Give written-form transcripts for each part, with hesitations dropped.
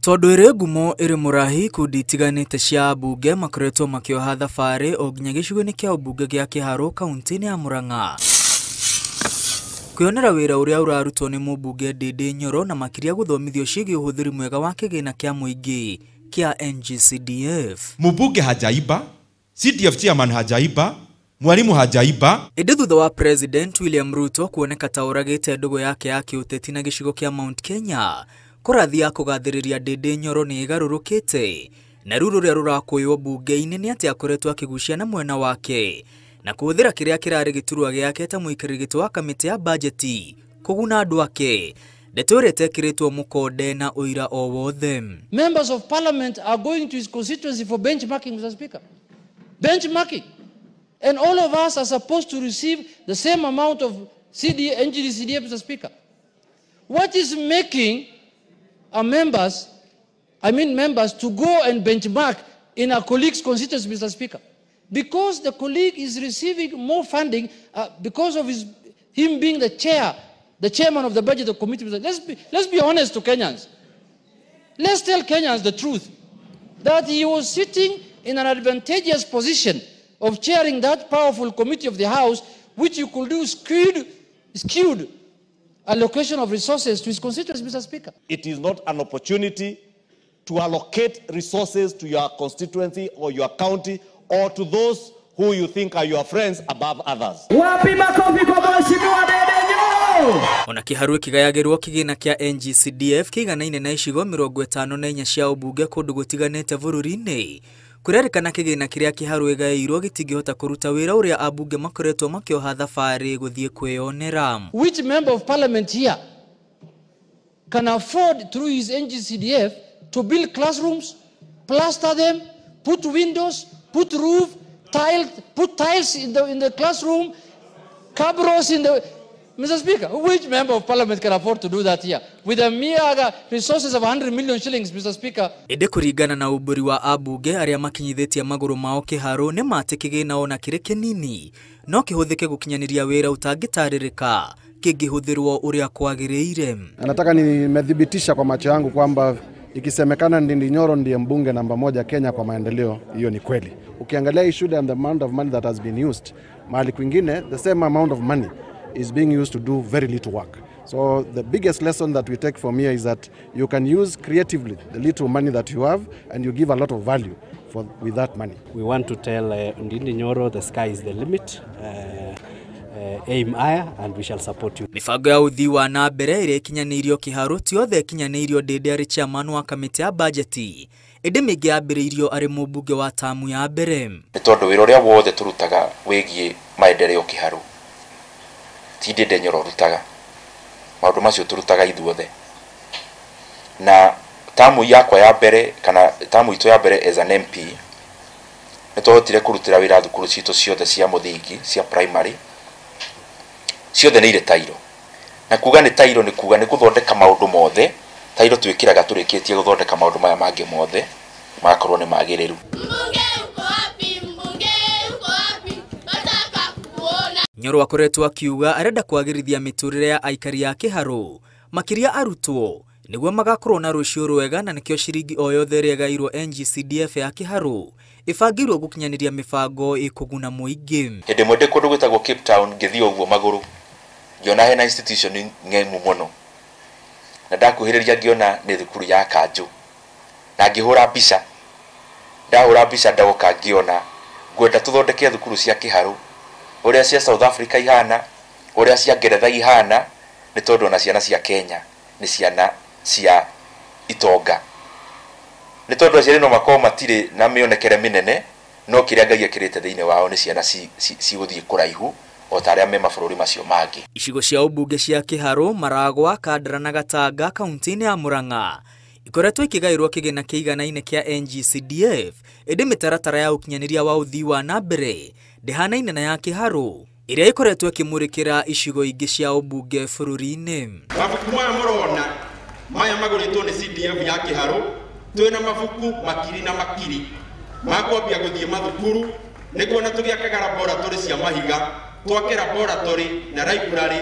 Tondũ ĩrĩ ngumo ĩrĩ mũrahi ikundi itiganĩte cia ambunge makoretwo makĩoha thabarĩ o nginya gĩcigo-inĩ kĩa ũmbunge gĩa Kĩharũ kaunti-inĩ ya Murang'a kwĩonera wĩra ũrĩa ũrarutwo nĩ mũmbunge Ndindi Nyoro na makĩria gũthomithio ciĩgiĩ ũhũthĩri mwega wa kĩgĩna kĩa mũingĩ kĩa NGCDF. Mbunge hajaiba, CDF chairman hajaiba, mwalimu hajaiba. Ĩndĩ thutha wa President William Ruto kuoneka ta oragĩte ndũgũ yake ya kĩũteti na gĩcigo kĩa Mount Kenya, kũrathi ya kũgathĩrĩria Ndindi Nyoro nĩ ĩgarũrũkĩte na rĩu rũrĩa rũrakũywo mbunge-inĩ nĩ atĩ akoretwo akĩgucia na mwena wake na kũhũthĩra kĩrĩa kĩrarĩ gĩturwa gĩake ta mũikarĩri gĩtĩ wa kamĩtĩ ya bajeti kũguna andũ ake, ndeto ĩrĩa ĩtekĩrĩtwo mũkonde na ũira o wothe. Members of parliament are going to his constituency for benchmarking, Mr. Speaker. Benchmarking. And all of us are supposed to receive the same amount of CD, NGD, CDF, Mr. Speaker. What is making our members, I mean members, to go and benchmark in our colleague's constituency, Mr. Speaker? Because the colleague is receiving more funding because of him being the chair, the chairman of the budget committee. Let's be honest to Kenyans. Let's tell Kenyans the truth, that he was sitting in an advantageous position of chairing that powerful committee of the House, which you could do skewed allocation of resources to his constituents, Mr. Speaker. It is not an opportunity to allocate resources to your constituency or your county or to those who you think are your friends above others. Wapi makofi kwa Mheshimiwa Ndindi Nyoro? Ona Kĩharũ ĩkĩgayagĩrwo kĩgĩna kĩa NGCDF kĩiganaine na icigo 54 cia ũmbunge kũndũ gũtiganĩte bũrũri-inĩ, kũrerĩkana kĩgĩna kĩrĩa Kĩharũ ĩgaĩirwo gĩtingĩhota kũruta wĩra ũrĩa ambunge makoretwo makĩoha thabarĩ gũthiĩ kwĩyonera. Which member of parliament here can afford through his NGCDF to build classrooms, plaster them, put windows, put roof, tile, put tiles in the classroom, cabros in the... Mr. Speaker, which member of parliament can afford to do that here? With a mere resources of 100 million shillings, Mr. Speaker. Ĩndĩ kũringana na umbũri wa ambunge arĩa makinyithĩtie magũrũ mao Kĩharũ nĩ matĩ kĩgĩna ona kĩrĩ kĩnini no kĩhũthĩke gũkinyanĩria wĩra ũtangĩtarĩrĩka kĩngĩhũthĩrwo ũrĩa kwagĩrĩire. Na nataka nimethibitisha kwa macho yangu kwamba ikisemekana Ndindi Nyoro ndiye mbunge namba moja Kenya kwa maendeleo, hiyo ni kweli. Ukiangalia hii shule and the amount of money that has been used, mahali kwingine the same amount of money is being used to do very little work. So the biggest lesson that we take from here is that you can use creatively the little money that you have and you give a lot of value with that money. We want to tell Ndindi Nyoro the sky is the limit. Aim higher and we shall support you. Mĩbango ya ũthii wa na mbere ĩrĩa ĩkinyanĩirio Kĩharũ ti yothe ĩkinyanĩirio Ndindi arĩ chairman wa kamĩtĩ ya bajeti, ĩndĩ mĩingĩ yambĩrĩirio arĩ mũmbunge wa tamu ya mbere. Nĩ tondũ wĩra ũrĩa wothe tũrutaga wĩgiĩ maendeleo Kĩharũ ti Ndindi Nyoro ũrutaga, maũndũ macio tũrutaga ithuothe. Na tamu yakwa ya mbere kana tamu itũ ya mbere as an MP nĩ twahotire kũrutĩra wĩra thukuru citũ ciothe cia mũthingi, cia primary ciothe nĩ irĩ tairo, na kuga nĩ tairo nĩ kuga nĩ gũthondeka maũndũ mothe. Tairo twĩkĩraga tũrĩkĩtie gũthondeka maũndũ maya mangĩ mothe magakorwo nĩ magĩrĩru. Mbunge uko wapi? Mbunge uko wapi? Nataka kukuona. Nyoro akoretwo akiuga arenda kwagĩrithia mĩtũrĩre ya aikari a Kĩharũ makĩria arutwo nĩguo magakorwo na rũciũ rwega, na nĩkĩo ciringi o yothe ĩrĩa ĩgaĩirwo NGCDF ya Kĩharũ ĩbangĩirwo gũkinyanĩria mĩbango ĩkũguna mũingĩ. Hĩndĩ ĩmwe ndĩ kũndũ gwĩtagwo Cape Town ngĩthiĩ ũguo magũrũ ngĩona hena institution ng'emu mũno, na ndakuhĩrĩria ngĩona nĩ thukuru ya kanjũ, na ngĩhũra mbica. Ndahũra mbica ndoka ngĩona ngwenda tũthondeke thukuru cia Kĩharũ ũrĩa cia South Africa ihana, ũrĩa cia Ngeretha ihana, nĩ tondũ ona ciana cia Kenya nĩ ciana cia itonga, nĩ tondũ aciari no makorwo matirĩ na mĩonekere mĩnene, no kĩrĩa Ngai ekĩrĩte thĩinĩ wao nĩ ciana cigũthiĩ kũraihu o ta arĩa me mabũrũri macio mangĩ. Icigo cia ũmbunge cia Kĩharũ, Maragwa, Kandara na Gatanga kaunti-inĩ ya Murang'a ikoretwo ikĩgaĩrwo kĩgĩna kĩiganaine kĩa NGCDF, ĩndĩ mĩtaratara ya ũkinyanĩria wa ũthii wa na mbere ndĩhanaine na ya Kĩharũ ĩrĩa ĩkoretwo ĩkĩmũrĩkĩra icigo ingĩ cia ũmbunge bũrũri-inĩ. Mabuku maya mũrona maya magũrĩtwo nĩ CDF ya Kĩharũ, twĩna mabuku makiri na makiri makwambia gũthiĩ mathukuru nĩguo na tũgĩakaga laboratory cia mahiga, twake laboratory na library.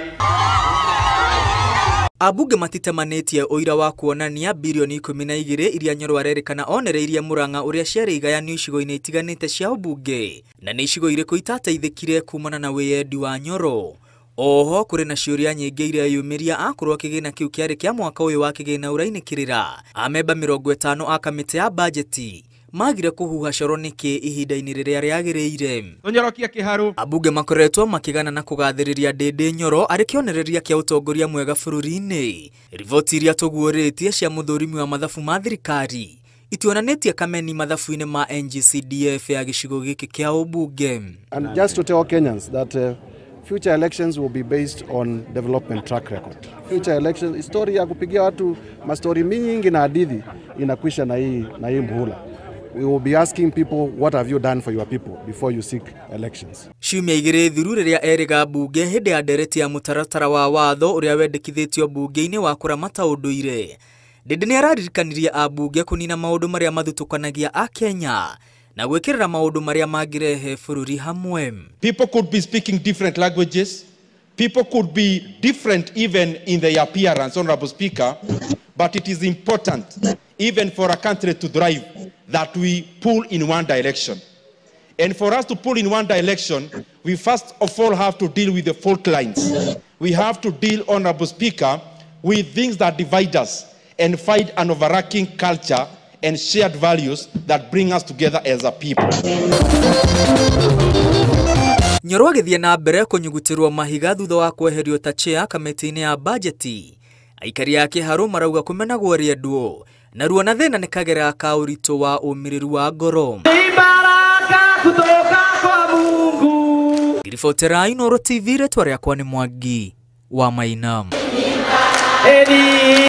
Ambunge matitemanĩtie ũira wa kuonania birioni 12 iria Nyoro arerĩkana onereirie Murang'a ũrĩa ciarĩ igayanio icigo-inĩ itiganĩte cia ũmbunge na nĩ icigo irĩkũ itateithĩkire kumana na wĩyendi wa Nyoro. Oho kũrĩ na ciũria nyingĩ ireyumĩria akorwo kĩgĩna kĩu kĩarĩ kĩa mwaka ũyũ wa kĩgĩna ũrainĩkĩrĩra. Amemba 50 a kamĩtĩ ya bajeti magire kũhuha coro nĩkĩ ihinda-inĩ rĩrĩa rĩagĩrĩire. Tũnyorokie Kĩharũ. Ambunge makoretwo makĩgana na kũgathĩrĩria Ndindi Nyoro arĩ kĩonereria kĩa ũtongoria mwega bũrũri-inĩ. Riboti iria tũguũrĩtie cia mũthũrimi wa mathabu ma thirikari itionanĩtie kameni mathabu-inĩ ma NGCDF ya gĩcigo gĩkĩ kĩa ũmbunge. And just to tell Kenyans that future elections will be based on development track record. Future elections, story ya kupigia watu mastori mingi na hadithi inakwisha na hii mhula. We will be asking people, what have you done for your people before you seek elections? Ciumia igĩrĩ thiru rĩrĩa erĩga mbunge hĩndĩ ya ndereti ya mũtaratara wa watho ũrĩa wendekithĩtio mbunge-inĩ wa kũramata ũndũire. Ndindi nĩ araririkanirie ambunge kũnina maũndũ marĩa mathutũkanagia Akenya na gwĩkĩrĩra maũndũ marĩa mangĩrehe bũrũri hamwe. People could be speaking different languages. People could be different even in their appearance, Honorable Speaker, but it is important even for a country to thrive that we pull in one direction. And for us to pull in one direction, we first of all have to deal with the fault lines. We have to deal, Honorable Speaker, with things that divide us and find an overarching culture and shared values that bring us together as a people. Nyoro agĩthiĩ na mbere kũnyugutĩrwo mahiga thutha wa kweherio ta chair kamĩtĩ-inĩ ya bajeti. Aikari a Kĩharũ marauga kũmenagwo rĩendwo na ruo na thĩna nĩ kagera ka ũritũ wa ũmĩrĩru wa ngoro. Baraka kutoka kwa Mungu. Ngiribotera Inooro TV, rĩtwa rĩakwa nĩ Mwangi wa Maina.